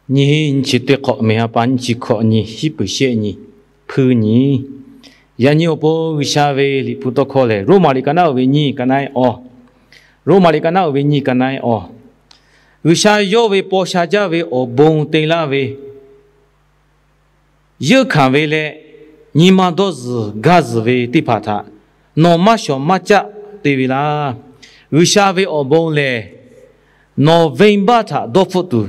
Nyiˇ hinˉ nyiˇ chi teˇ hk'awꞈ, meˍ ha pa nyiˇ chi hkawꞈ nyi, hiˉ puiˍ shehˆ nyi, hpuiˇ nyi. Yaꞈ nyi awˬ pon G'uiˬsha ve liꞈ hpu tawˇ hkawˇ lehˬ, Roˉmaꞈ liꞈ ka naˉ uiˍ ve nyiˇ, ka naˉ ehˉ awˬ, Roˉmaꞈ liꞈ ka naˉ uiˍ ve nyiˇ, ka naˉ ehˉ awˬ, G'uiˬsha yawˇ ve paw sha jaˇ ve awˬ bon te laˇ ve, yeunˇ hkanˍ ve leh nyi ma dawˇ zuhˬ gaˇ zuhˬ ve teˇ hpaˍ htaꞈ nawˬ maˇ shawˍ maˇ caˆ te ve laˇ. G'uiˬsha ve awˬ bon lehˬ, nawˬ venˇbaˆ htaꞈ dawˇ hpfuhˆ tuˬ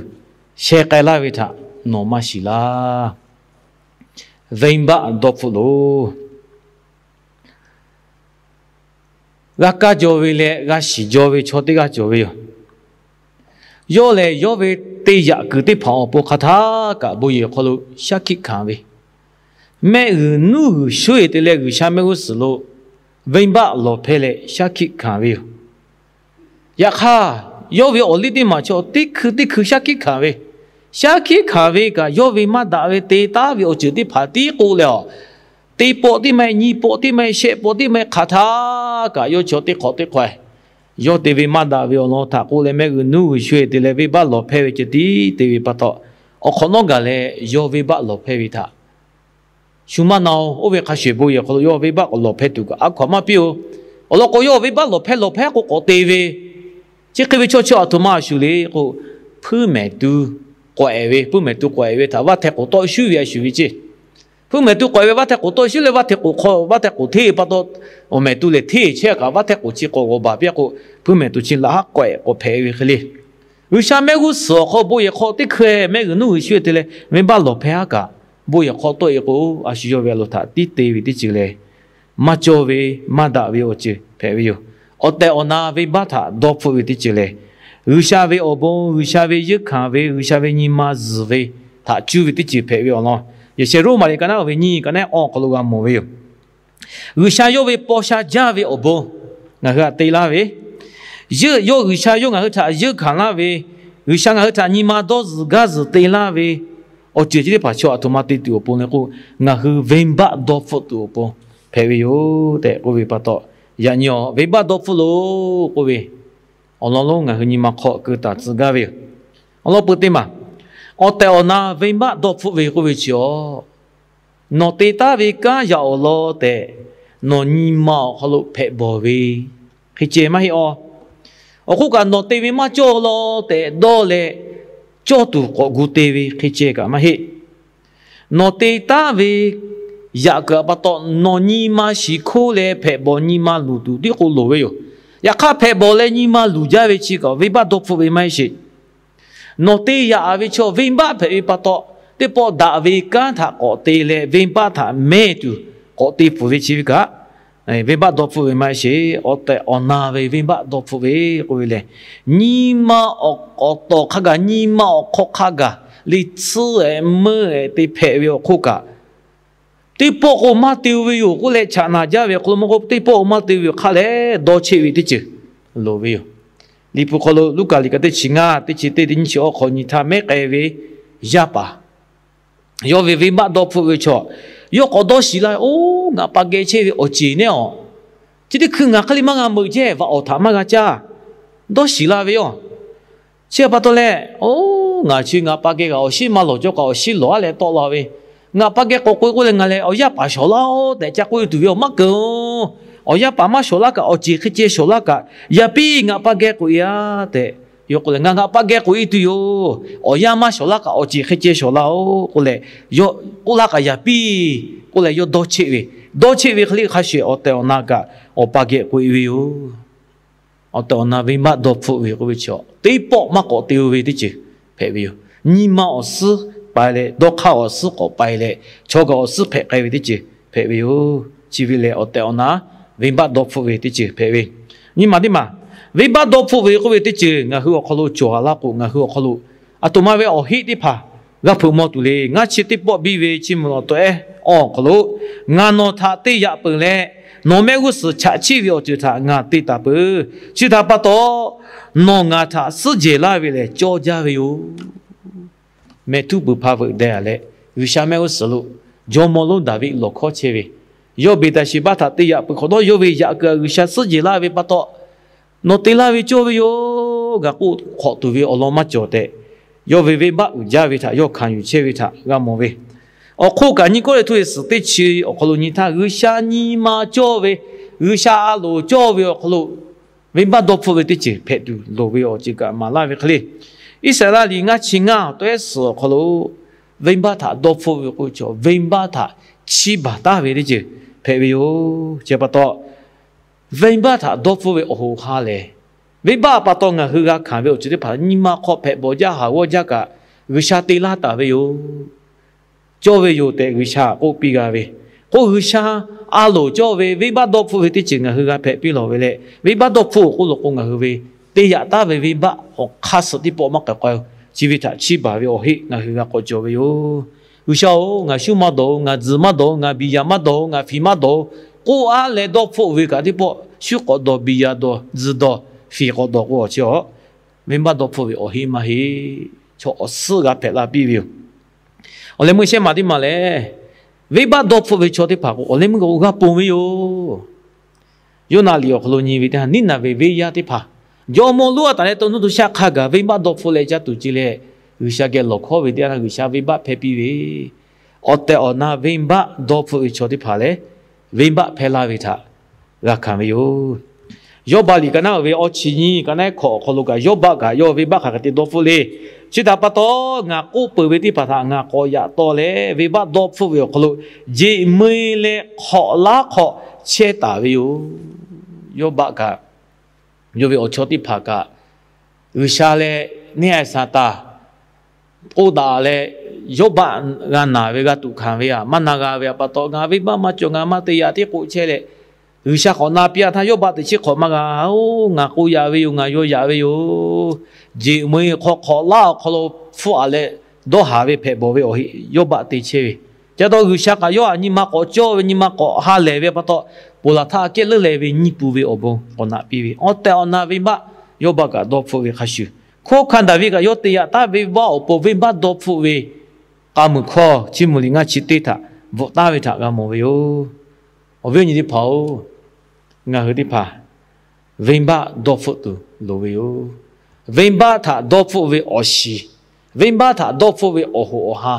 sheh k'ai laˇ ve htaꞈ nawˬ maˇ shiˍ laˇ. Venˇbaˆ dawˇ hpfuhˆ loˬ. G'a kaˇ jaw ve leh g'a shiˍ jaw ve chaw teˇ g'aˇ cawˬ ve yoˬ. Yawˇ lehˬ, yawˇ ve te yaꞈ kuiˬ teˇ hpaˍ awˬ pon hk'aˬ htaˇ kaꞈ bon yehˬ hk'aw lo shaˉ hkiˆ hkanˍ ve, mehˆ g'uiˬ nuˉ g'uiˬ shuˉ-e te leh G'uiˬsha mehˆ g'uˇ suhˍ lo venˇbaˆ lawˬ hpehˇ leh shaˉ hkiˆ hkanˍ ve yoˬ. Yaꞈ hk'aˇ, yawˇ ve awˬ liˇ teˇ maˬ chaw teˇ hkui teˇ hkui shaˉ hkiˆ hkanˍ ve, shaˉ hkiˆ hkanˍ ve kaꞈ yawˇ ve maˇ daꞈ ve te taˉ ve awˬ ceuˬ teˇ hpaˍ tiˉ k'oˆ leh a, teˇ pawˆ tiˉ maˇ heˆ, nyiˇ pawˆ tiˉ maˇ heˆ, shehˆ pawˆ tiˉ maˇ heˆ, hk'aˬ htaˇ kaꞈ yawˇ chaw teˇ hk'awꞈ teˇ hk'awꞈ yawˇ te ve maˇ daꞈ ve awˬ lawn htaꞈ k'oˆ leh mehˆ g'uiˬ nuˉ g'uiˬ shuˉ-e te leh venˇbaˆ lawˬ hpehˇ ve ceh tiˉ te ve pa taw, awˬ hk'awꞈ nawˉ gaˬ leh yawˇ venˇbaˆ lawˬ hpehˇ ve htaꞈ shu maˇ na-oˬ. Oˇ ve hk'a shuˍ bon yehˬ hk'aw lo yawˇ venˇbaˆ k'awꞈ lawˬ hpehˇ tuˬ kaꞈ a hkaw-anˬ maˇ piˇ-oˬ. Awˬ lawn k'o, yawˇ venˇbaˆ lawˬ hpehˇ lawˬ hpehˇ k'o k'awꞈ te ve, chi hk'e ve chaw chi aˬ htoꞈ ma a shuˍ le k'o, hpuiˇ mehˍ tu k'awꞈ-e ve, hpuiˇ mehˍ tu k'awꞈ-e ve htaꞈ vaˇ hteh k'oˍ tawˆ shuˉ ve a shuˍ ve ceˇ. Hpuiˇ mehˍ tu k'awꞈ-e ve vaˇ hteh k'oˍ tawˆ shuˉ leh vaˇ hteh k'oˍ hk'aw vaˇ hteh k'oˍ hteˇ pa taw, awˬ mehˍ tu lehˬ hteˇ chehˇ kaꞈ vaˇ hteh k'oˍ chi k'awꞈ g'awˬ baˬ piˇ-a k'o, hpuiˇ mehˍ tu chi laꞈ haˉ k'awꞈ-e k'awꞈ hpehꞈ ve hk'e le. G'uiˬsha mehˆ g'uˇ suhˍ awˬ hk'aw bon yehˬ hk'aw teˇ hkui mehˆ g'uiˬ nuˉ g'uiˬ shuˉ-e te leh venˇbaˆ lawˬ hpehˇ haˉ kaꞈ, bon yehˬ hk'aw tawˆ-e k'o, a shu yawˇ ve a loˍ htaꞈ tiˉ te ve teˇ ceuˬ lehˬ, maˇ cawˇ ve, maˇ daꞈ ve awˬ ceuˬ hpehꞈ ve yoˬ. Awˬ tehˬ awˬ na venˇbaˆ htaꞈ dawˇ hpfuhˆ ve teˇ ceuˬ lehˬ, G'uiˬsha ve awˬ bon, G'uiˬsha ve yeunˇ hkanˍ ve, G'uiˬsha ve nyi ma zuhˬ ve htaꞈ cuˇ ve teˇ ceuˬ hpehꞈ ve awˬ lawn, yehˬ shehˍ Roˉmaꞈ liꞈ ka naˉ uiˍ ve nyiˇ, ka naˉ ehˉ awˬ hk'aw lo g'a mawˬ ve yoˬ. G'uiˬsha yawˇ ve paw sha jaˇ ve awˬ bon ngaˬ hui htaꞈ te laˇ ve, yeuˇ yawˇ G'uiˬsha yawˇ ngaˬ hui htaꞈ yeunˇ hkanˍ laˇ ve, G'uiˬsha ngaˬ hui htaꞈ nyi ma dawˇ zuhˬ gaˇ zuhˬ te laˇ ve awˬ ceuˬ chi teˇ hpaˍ chaw aˬ htoꞈ ma te tuˬ awˬ pon le k'o, ngaˬ hui venˇbaˆ dawˇ hpfuhˆ tuˬ awˬ pon hpehꞈ ve yoˬ tehꞈ k'oˆ ve pa taw, yaꞈ nyi awˬ venˇbaˆ dawˇ hpfuhˆ loˬ k'oˆ ve awˬ lawn lonˉ ngaˬ hui nyi ma hk'aw keu taˍ tcuh gaˇ ve yoˬ. Awˬ lawn peu teˇ maˬ, awˬ tehˬ awˬ na venˇbaˆ dawˇ hpfuhˆ ve k'oˆ ve chi a, nawˬ te taˉ ve kanˉ yaꞈ awˬ lawn tehꞈ nawˬ nyi ma awˬ hk'aw lo hpehꞈ bawˬ ve hk'e ceh maˇ heˆ a. Awˬ hk'oˆ kaꞈ nawˬ te ve maˇ cawˇ law tehꞈ dawˇ leh cawˇ tuˬ k'awꞈ gu te ve hk'e ceh kaꞈ maˇ heˆ. Nawˬ te taˉ ve yaꞈ kuiˬ pa taw nawˬ nyi ma shiˍ hkoˇ leh hpehꞈ bawˬ nyi ma luˬ tuˬ tiˉ k'o loˍ ve yoˬ. Yaꞈ hk'aˇ hpehꞈ bawˬ leh nyi ma luˬ jaˇ ve chi kaꞈ venˇbaˆ dawˇ hpfuhˆ ve maˇ heˆ sheˍ. Nawˬ te yaꞈ ve chaw venˇbaˆ hpehꞈ ve pa taw, teˇ pawˆ daꞈ ve kanˉ htaꞈ k'awꞈ te leh venˇbaˆ htaꞈ mehˇ tuˬ k'awꞈ te pfuhˍ ve chi ve kaꞈ, venˇbaˆ dawˇ hpfuhˆ ve maˇ heˆ sheˍ. Awˬ tehˬ awˬ na ve venˇbaˆ dawˇ hpfuhˆ ve k'oˆ ve lehˬ, nyi ma awˬ tawˍ hk'a gaˬ, nyi ma awˬ hk'aw hk'a gaˬ le tsuhˇ-ehˍ meuˇ-ehˍ te hpehꞈ ve awˬ hk'oˆ kaꞈ, teˇ pawˆ k'o maˇ te-o ve yoˬ k'oˆ leh chaꞈ naˍ jaˇ ve awˬ hk'aw lo maˇ k'oˆ, teˇ pawˆ k'o maˇ te ve yoˬ hk'a leh dawˇ cheˆ ve teˇ ceuˬ loˍ ve yoˬ. Liꞈ hpu hk'aw lo Luˉkaꞈ liꞈ ka teˇ chi ngaˇ, teˇ chi teˇ, teˇ nyiˇ chi awˬ hk'aw nyi htaˇ mehˉ k'ai ve yaˇ paˍ, yawˇ ve venˇbaˆ dawˇ hpfuhˆ ve chaw, yawˇ k'awꞈ dawˇ shiˍ laˇ ve, Oˇ, ngaˬ pa geh chehˇ ve awˬ ceˬ nehˉ awˬ, chi teˇ hkui ngaˬ hk'e le maˇ g'a meuꞈ jehˇ, vaꞈ awˬ htaꞈ maˇ g'a caˇ, dawˇ shiˍ laˇ ve yoˬ. Chi pa taw leh, Oˇ, ngaˬ chi ngaˬ pa geh kaꞈ awˬ shinˉ maˇ lawˬ cawˇ kaꞈ awˬ shinˉ lawˬ-a leh tawˆ la ve, ngaˬ pa geh k'awꞈ k'oꞈ-e k'oˆ leh ngaˬ lehˬ awˬ yaˇ paˍ shawˍ laˇ-oˆ tehꞈ ca k'oˆ-e tuˬ ve awˬ maˇ keunˍ-oˬ. Awˬ yaˇ paˍ maˇ shawˍ laˇ kaꞈ awˬ ceˬ hk'e ceh shawˍ laˇ kaꞈ, yaꞈ piˇ ngaˬ pa geh k'oꞈ-e-a tehꞈ, yawˇ k'oˆ leh, Ngaˬ ngaˬ pa geh k'oꞈ-e tuˬ yoˬ. Awˬ yaˇ maˇ shawˍ laˇ kaꞈ awˬ ceˬ hk'e ceh shawˍ laˇ-oˆ k'oˆ leh, yawˇ k'oˆ laˇ kaꞈ yaꞈ piˇ k'oˆ leh yawˇ dawˇ cheˆ ve, dawˇ cheˆ ve hk'e le hk'a shuˍ awˬ tehˬ awˬ na kaꞈ awˬ pa geh k'oꞈ-e ve yoˬ. Awˬ tehˬ awˬ na venˇbaˆ dawˇ hpfuhˆ ve k'oˆ ve chi, teˇ pawˆ maˇ k'awꞈ te-o ve teˇ ceuˬ hpehꞈ ve yoˬ. Nyi ma awˬ suhˉ pai leh, dawˇ hk'aˇ awˬ suhˉ k'awꞈ pai leh, chaw kaꞈ awˬ suhˉ hpehꞈ k'ai ve teˇ ceuˬ hpehꞈ ve yoˬ. Chi ve lehˬ awˬ tehˬ awˬ na venˇbaˆ dawˇ hpfuhˆ ve teˇ ceuˬ hpehꞈ ve. Nyi ma teˇ maˬ, venˇbaˆ dawˇ hpfuhˆ ve k'oˆ ve teˇ ceuˬ ngaˬ hui awˬ hk'aw lo cawˬ-a laˇ k'o, ngaˬ hui awˬ hk'aw lo aˬ htoꞈ ma ve awˬ heˆ teˇ hpaˍ g'a hpeuꞈ maw tuˬ le. Ngaˇ chi teˇ pawˆ biˇ ve Chiˇ mvuh awˬ to ehˉ awˬ hk'aw lo, Ngaˬ nawˬ htaꞈ te yaꞈ peuˬ leh, nawˬ mehˆ g'uˇ suhˍ chaꞈ chiˆ ve awˬ ceuˬ htaꞈ ngaˬ te taˍ peuˬ. Chi htaꞈ pa taw, nawˬ ngaˬ htaꞈ suhˉ jehˬ laˇ ve lehˬ cawˇ jaˇ ve yoˬ. Mehˬ htuˇ peuˬ hpa veuꞈ deh-a leh, G'uiˬsha mehˆ g'uˇ suhˍ lo jawˇmawˇ lonˉ Daˍviˆ lawˬ hkawˇ chehˇ ve, yawˇ Beˍtaˍsheˍbaˆ htaꞈ te yaꞈ peuˬ hk'awꞈ nawˉ, yawˇ ve yaꞈ kuiˬ G'uiˬsha suhˉ jehˬ laˇ ve pa taw, Nawˬ te laˇ ve cawˇ ve yoˬ. Ngaˬ k'oˆ hk'awꞈ tuˬ ve awˬ lawn maˇ cawˬ tehꞈ, yawˇ ve venˇbaˆ uiˍ jaˇ ve htaꞈ yawˇ hkanˍ yuˬ chehˇ ve htaꞈ g'a mawˬ ve. Awˬ hk'oˆ kaꞈ, nyi Kawˇrenˍhtuˆ liꞈ suhˍ teˇ chi awˬ hk'aw lo nyi htaˇ, G'uiˬsha nyi ma cawˇ ve, G'uiˬsha a loˍ cawˇ ve awˬ hk'aw lo venˇbaˆ dawˇ hpfuhˆ ve teˇ ceuˬ hpehꞈ tuˬ loˍ ve awˬ ceuˬ kaꞈ maˍ laˇ ve hk'e le. Iˉsaˍreˍlaˆ liꞈ ngaˇ chi ngaˇ tawˇ ehˉ suhˍ awˬ hk'aw lo venˇbaˆ htaꞈ dawˇ hpfuhˆ ve k'o, chaw venˇbaˆ htaꞈ chiˇ baˬ taˍ ve teˇ ceuˬ hpehꞈ ve yoˬ. Chi pa taw, venˇbaˆ htaꞈ dawˇ hpfuhˆ ve awˬ hoꞈ ha lehˬ, venˇbaˆ pa taw ngaˬ hui g'a hkanˍ ve awˬ ceuˬ teˇ hpaˍ nyi ma hk'aw hpehꞈ bawˬ jaˇ haˍ g'awˇ jaˇ kaꞈ, G'uiˬsha te laˇ taˍ ve yoˬ. Cawˇ ve yoˬ tehꞈ G'uiˬsha k'oˆ piˇ g'a ve. K'o, G'uiˬsha a loˍ cawˇ ve venˇbaˆ dawˇ hpfuhˆ ve teˇ ceuˬ ngaˬ hui g'a hpehꞈ piˇ lawˬ ve leh, venˇbaˆ dawˇ hpfuhˆ awˬ k'oˆ lo k'o, ngaˬ hui ve te yaꞈ taˉ ve venˇbaˆ awˬ hk'aˇ suh teˇ pawˆ maˇ k'ai k'ai-o. Chi ve htaꞈ chiˇ baˬ ve awˬ heˆ ngaˬ hui g'a k'awꞈ cawˬ ve yoˬ. G'uiˬsha-oˬ, ngaˬ shu maˇ dawˬ-oˬ, ngaˬ tzuhˬ maˇ dawˬ-oˬ, ngaˬ biˬ yaꞈ maˇ dawˬ-oˬ, ngaˬ fiˍ maˇ dawˬ-oˬ, k'oˆ aˉ leh dawˇ hpfuhˆ ve kaꞈ teˇ pawˆ shu k'awꞈ dawˬ, biˬ yaꞈ dawˬ, tzuhˬ dawˬ, fiˍ k'awꞈ dawˬ k'o, chi a venˇbaˆ dawˇ hpfuhˆ ve awˬ heˆ maˇ heˆ. Chaw awˬ suhˉ g'a hpehꞈ la piˇ ve yoˬ. Awˬ leh meuˇ shehˆ maˬ teˇ maˬ lehˬ, venˇbaˆ dawˇ hpfuhˆ ve chaw teˇ hpaˍ k'o, awˬ leh meuˇ k'o g'a ponˬ ve yoˬ. Yoˇnaˆ liꞈ awˬ hk'aw lo nyi ve teˇ ha Niˉnaˍveˍ venˇ yaˇ teˇ hpaˍ, jawˇmawˇ lonˉ a taˍ leh to nuˇ to shaˆ hk'a gaˬ venˇbaˆ dawˇ hpfuhˆ leh caˇ tuˬ ce leh, G'uiˬsha geh lawˬ hkawˉ ve teˇ yanˇ G'uiˬsha venˇbaˆ hpehˇ piˇ ve, awˬ tehˬ awˬ na venˇbaˆ dawˇ hpfuhˆ ve chaw teˇ hpaˍ lehˬ, venˇbaˆ hpehˇ laˇ ve htaꞈ g'a hkanˍ ve yoˬ. Yawˇbaˆ liꞈ ka naˉ uiˍ ve awˇ chi nyiˇ ka naˉ hkawꞈ awˬ hk'aw lo kaꞈ, Yawˇbaˆ kaꞈ yawˇ venˇbaˆ hk'aˬ hk'e te dawˇ hpfuhˆ le. Chi htaꞈ pa taw, ngaˬ k'oˆ peuˬ ve teˇ hpaˍ htaꞈ ngaˬ k'awꞈ yaꞈ taw leh, venˇbaˆ dawˇ hpfuhˆ ve awˬ hk'aw lo jeꞈ meu leh hk'awꞈ laˉ hk'awꞈ chehˇ taˍ ve yoˬ. Yawˇbaˆ kaꞈ, yawˇ ve awˬ chawˇ teˇ hpaˍ kaꞈ, G'uiˬsha leh neˇ a Saˍtanˍ k'oˆ daꞈ leh, Yawˇbaˆ g'a naˬ ve g'a tuꞈ hkanˍ ve aꞈ maˇ na g'a ve pa taw, ngaˬ venˇbaˆ maˇ cawˬ, ngaˬ maˇ te yaꞈ tiˉ k'oˆ chehˇ leh, G'uiˬsha k'awꞈ na piˇ-a htaˇ, Yawˇbaˆ teꞈ chiˉ hk'awꞈ maˇ g'a-oˬ, ngaˬ k'oˆ yaꞈ ve yoˬ, ngaˬ yaw yaꞈ ve yoˬ. Jeꞈ meu hk'aw hk'awꞈ laˉ awˬ hk'aw lo hpfuhˆ-a leh, dawˇ haˍ ve hpehꞈ bawˬ ve awˬ heˆ Yawˇbaˆ te chehˇ ve. Ca taw G'uiˬsha kaꞈ yawˇ htaꞈ nyi ma k'awꞈ cawˇ ve, nyi ma k'awꞈ ha lehˬ ve pa taw, ponˬ laˬ htaˇ kehˉ leuˉ leh ve nyiˇ pu ve awˬ bon k'awꞈ naꞈ piˇ ve, awˬ tehˬ awˬ na venˇbaˆ Yawˇbaˆ kaꞈ dawˇ hpfuhˆ ve hk'a shuˍ, hkawˉ hkanˇ Daˍviˆ kaꞈ yawˇ te yaꞈ taˉ ve venˇbaˆ awˬ pon venˇbaˆ dawˇ hpfuhˆ ve k'a muiˬ hkawˇ Chiˇ mvuh liꞈ ngaˇ chi teˇ htaꞈ bvuhꞈ taˉ ve htaꞈ g'a mawˬ ve yoˬ. Awˬ viˉ awˬ nyi teˇ hpaˍ-oˬ, ngaˬ hui teˇ hpaˍ venˇbaˆ dawˇ hpfuhˆ tuˬ loˍ ve yoˬ. Venˇbaˆ htaꞈ dawˇ hpfuhˆ ve awˬ shiˍ, venˇbaˆ htaꞈ dawˇ hpfuhˆ ve awˬ hoꞈ awˬ ha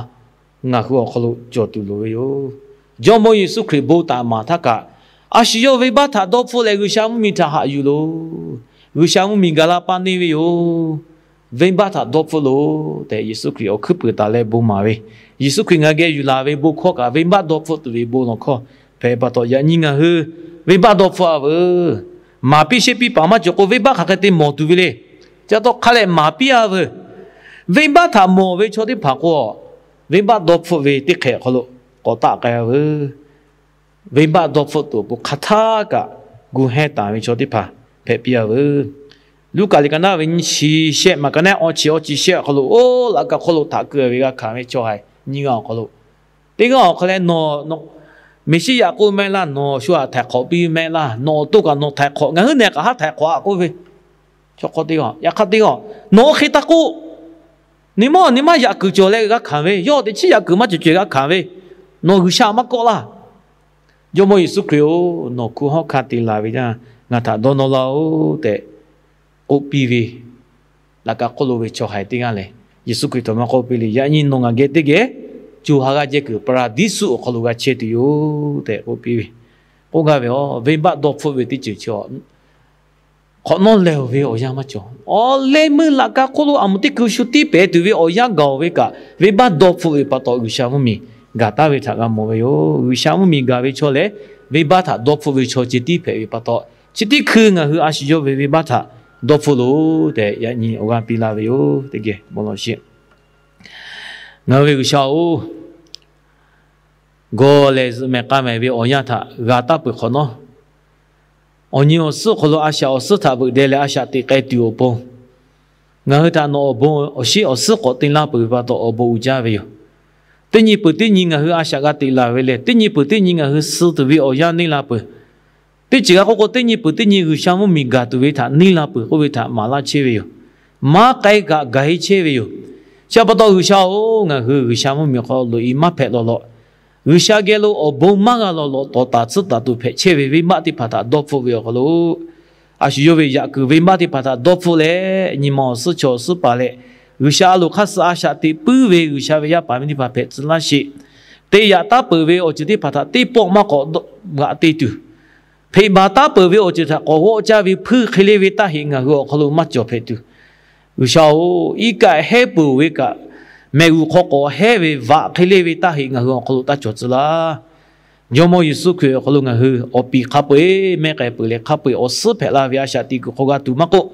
ngaˬ hui awˬ hk'aw lo cawˬ tuˬ loˍ ve yoˬ. Jawˇmawˇ Yeˍsuˆ Hkriꞈ bon taˍ maˍ htaˇ kaꞈ, a shu yawˇ venˇbaˆ htaꞈ dawˇ hpfuhˆ leh G'uiˬsha mvuhˇmiˬ htaꞈ haꞈ yuˬ loˬ. G'uiˬsha mvuhˇmiˬ gaˬ la pa neˇ ve yoˬ. Venˇbaˆ htaꞈ dawˇ hpfuhˆ loˬ tehꞈ Yeˍsuˆ Hkriꞈ awˬ hkuiˉ puiˍ taˍ leh bon maˍ ve, Yeˍsuˆ Hkriꞈ ngaˬ geh yuˬ laˬ ve bon hkawˇ kaꞈ venˇbaˆ dawˇ hpfuhˆ tuˬ ve bon lawˬ hkawˇ hpehꞈ pa taw, yaꞈ nyi ngaˬ hui venˇbaˆ dawˇ hpfuhˆ-a veuˬ. Maˍ piˇ sheˆ piˇ paˍ maˇ cawˬ k'o, venˇbaˆ hk'aˬ hk'e te mawˬ tuˬ ve le. Ca taw hk'a leh maˍ piˇ-a veuˬ. Venˇbaˆ htaꞈ mawˬ ve chaw teˇ hpaˍ k'o, venˇbaˆ dawˇ hpfuhˆ ve teˇ hk'ehꞈ awˬ hk'aw lo k'awꞈ taˆ k'ai-a veuˬ. Venˇbaˆ dawˇ hpfuhˆ tuˬ awˬ pon hk'aˬ htaˇ kaꞈ gu heh taˍ ve chaw teˇ hpaˍ hpehꞈ piˇ-a veuˬ. Luˉkaꞈ liꞈ ka naˉ ve nyiˇ chi shehˆ maˬ ka naˉ awˇ chi awˇ chi shehˆ awˬ hk'aw lo, oˇ laꞈ ka hk'oˆ lo htaꞈ keu ve g'a hkanˍ ve chaw haiˬ nyiˇ g'aˇ awˬ hk'aw lo, teˇ g'aˇ awˬ hk'aw leh nawˬ, Meˍsiˉyaꞈ k'oˆ mehˆ laˇ, nawˬ shu htaꞈ htaiˍ hk'awꞈ piˇ mehˆ laˇ, nawˬ awˬ to kaꞈ nawˬ htaiˍ hk'awꞈ, ngaˬ hui nehˬ kaꞈ haˉ htaiˍ hk'awꞈ-a k'oˆ ve. Chaw hk'aw teˇ g'aˇ, yaꞈ hk'aˇ teˇ g'aˇ, nawˬ oˇ hk'e taˇ k'oˆ. Nyi ma nyi ma yaꞈ kuiˬ cawˬ leh g'a hkanˍ ve, yawˇ teꞈ chiˉ yaꞈ kuiˬ maˇ cawˬ cawˬ g'a hkanˍ ve, nawˬ G'uiˬsha maˇ kawˆ laˇ. Jawˇmawˇ Yeˍsuˆ Hkriꞈ-oˬ, nawˬ hkunˉ hawˉ hkanˇ te laˬ ve yaˇ ngaˬ htaꞈ dawˇ nawˇ laˇ-oˬ tehꞈ k'oˆ piˇ ve, laꞈ ka hk'oˆ lo ve chaw haiˬ teˇ g'aˇ lehˬ, Yeˍsuˆ Hkriꞈ htaꞈ maˇ k'oˆ piˇ le, yaꞈ nyi nawˬ ngaˬ geh teˇ geh co ha g'aˇ jehˇ kuiˬ paˍraˍdiˇsuˆ awˬ hk'aw lo g'a chehˇ tuˬ yoˬ tehꞈ k'oˆ piˇ ve. K'oˆ gaˇ ve, venˇbaˆ dawˇ hpfuhˆ ve teˇ ceuˬ chi hk'awꞈ nawˉ leh-oˬ ve awˬ yanˇ maˇ cawˬ. Awˬ leh meuˇ laꞈ ka hk'oˆ lo aˬ moˍ teˇ hkui shu tiˉ pehˍ tuˬ ve awˬ yanˇ gaˬ-oˬ ve kaꞈ, venˇbaˆ dawˇ hpfuhˆ ve pa taw G'uiˬsha mvuhˇmiˬ gaˬ taˍ ve htaꞈ g'a mawˬ ve yoˬ. G'uiˬsha mvuhˇmiˬ gaˬ ve chaw lehˬ, venˇbaˆ htaꞈ dawˇ hpfuhˆ ve chaw ceh tiˉ hpehꞈ ve pa taw, chi teˇ hkui ngaˬ hui a shu yawˇ ve venˇbaˆ htaꞈ dawˇ hpfuhˆ loˬ tehꞈ yaꞈ nyi awˬ g'aˇ piˇ laˇ ve yoˬ. Teˇ geh bon lawˬ sheˍ. Ngaˬ hui ve G'uiˬsha-oˬ, gawˬ lehˬ zuhꞈ mehˍ k'a mehˍ ve awˬ yanˇ htaꞈ g'a taˍ peuˬ hk'awꞈ nawˉ, awˬ nyi awˬ suhˉ hk'aw lo a shaꞈ awˬ suhˉ htaꞈ veuꞈ deh leh a shaꞈ teꞈ k'ai tuˬ awˬ pon, ngaˬ hui htaꞈ nawˬ awˬ bon awˬ shinˉ awˬ suhˉ k'awꞈ te laˇ peuˬ ve pa taw awˬ bon uiˍ jaˇ ve yoˬ. Teˇ nyi peuˬ teˇ nyi ngaˬ hui a shaꞈ g'a teꞈ laˬ ve lehˬ, teˇ nyi peuˬ teˇ nyi ngaˬ hui suh tuˬ ve awˬ yanˇ neˇ la peuˬ. Teˇ ceuˬ g'a k'oˆ k'o, teˇ nyi peuˬ teˇ nyi G'uiˬsha mvuhˇmiˬ gaˬ tuˬ ve htaꞈ neˇ la peuˬ k'oˆ ve htaꞈ maˍ laˇ chehˇ ve yoˬ. Maˇ k'ai kaꞈ gaˬ-e chehˇ ve yoˬ. Chi pa taw G'uiˬsha-oˬ, ngaˬ hui G'uiˬsha mvuhˇmiˬ hk'aw loꞈ-e maˇ hpehꞈ lawˬ lawˬ. G'uiˬsha geh lo awˬ bon maˇ g'a lawˬ lawˬ tawˍ taˍ tsuhˇ taˍ tuˬ hpehꞈ chehˇ ve venˇbaˆ teˇ hpaˍ htaꞈ dawˇ hpfuhˆ ve awˬ hk'aw lo, a shu yawˇ ve yaꞈ kuiˬ venˇbaˆ teˇ hpaˍ htaꞈ dawˇ hpfuhˆ leh, nyi ma awˬ suhˉ chaw awˬ suhˉ paˍ leh, G'uiˬsha a loˍ hk'aˇ suh a shaꞈ teꞈ puiˉ ve G'uiˬsha ve yaˇ paˍ miˇ teˇ hpaˍ hpehꞈ tcuh laˇ sheˍ. Te yaꞈ taˉ peuˬ ve awˬ ceuˬ teˇ hpaˍ htaꞈ teˇ pawˆ maˇ k'awꞈ g'aꞈ te tuˬ, hpeꞈ baˬ taˉ peuˬ ve awˬ ceuˬ htaꞈ k'awꞈ g'awˆ caˇ ve hpuiˇ hk'e le ve taˇ heꞈ ngaˬ hui awˬ hk'aw lo maˇ cawˬ hpehꞈ tuˬ, G'uiˬsha-oˬ, iˉ kaˆ hehˉ peuˬ ve kaꞈ, mehˬ g'uiˬ hk'aw k'awꞈ hehˉ ve vaꞈ hk'e le ve taˇ heꞈ ngaˬ hui awˬ hk'aw lo taˇ cawˬ tcuh laˇ. Jawˇmawˇ Yeˍsuˆ Hkriꞈ awˬ hk'aw lo ngaˬ hui awˬ piˍ hk'a peu-eˬ, mehˆ k'ai peuˬ leh hk'a peu-eˬ awˬ suhˉ hpehꞈ la ve a shaꞈ teꞈ kuiˬ hk'aw g'a tuˬ maˇ k'oˆ,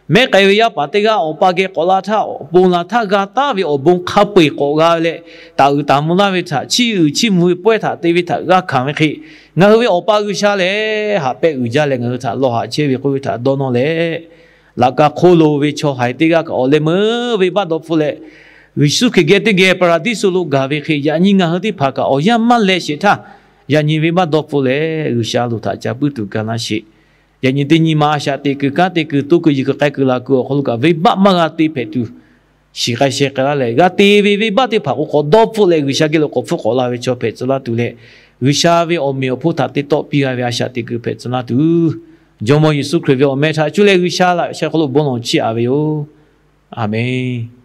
mehˆ k'ai ve yaˇ paˍ teˇ g'aˇ awˬ pa geh k'awꞈ la htaˇ, awˬ bon la htaˇ g'a taˉ ve awˬ bon hk'a peu-eˬ k'awꞈ g'a leh, taˍ uiˍ taˍ mvuh laˇ ve htaꞈ, chiˇ uiˍ chiˇ mvuh ve pawehˇ htaꞈ te ve htaꞈ g'a hkanˍ ve hk'e, ngaˬ hui ve Awˬ pa G'uiˬsha lehˬ haꞈ pehnˇ uiˍ jaˇ leh ngaˬ hui htaꞈ lawˬ haꞈ chehˇ ve k'oˆ ve htaꞈ dawˇ nawˇ leh, laꞈ ka hk'oˆ lo ve chaw haiˬ teˇ g'aˇ kaꞈ awˬ leh meuˇ venˇbaˆ dawˇ hpfuhˆ leh, Yeˍsuˆ Hkriꞈ geh teˇ geh Paˍraˍdiˇsuꞈ lo gaˬ ve hk'e, yaꞈ nyi ngaˬ hui teˇ hpaˍ kaꞈ awˬ yanˇ maˇ leh sheˍ htaˇ, yaꞈ nyi venˇbaˆ dawˇ hpfuhˆ leh G'uiˬsha a loˍ htaꞈ ca puiˉ tuˬ ga laˇ sheˍ. Yaꞈ nyi teˇ nyi ma a shaꞈ teꞈ kuiˬ kanˉ te kuiˬ to kuiˬ yiˬ kuiˬ k'ai kuiˬ laˬ kuiˬ awˬ hk'aw lo kaꞈ venˇbaˆ maˇ g'a te hpehꞈ tuˬ, shiˍ k'ai sheh k'ai laˇ leh, g'a te ve venˇbaˆ teˇ hpaˍ k'o k'awꞈ dawˇ hpfuhˆ leh G'uiˬsha geh lo k'awꞈ hpfuhˆ k'awꞈ la ve chaw hpehꞈ tcuh laˇ tuˬ leh, G'uiˬsha ve awˬ meꞈ awˬ hponˇ htaꞈ te tawˆ piˇ g'a ve a shaꞈ teꞈ kuiˬ hpehꞈ tcuh laˇ tuˬ, Jawˇmawˇ Yeˍsuˆ Hkriꞈ ve awˬ meh htaꞈ cuˇ leh G'uiˬsha laꞈ sheh hk'aw lo bon lawˬ chiˇ aꞈ ve yoˬ. Aˬmenˍ.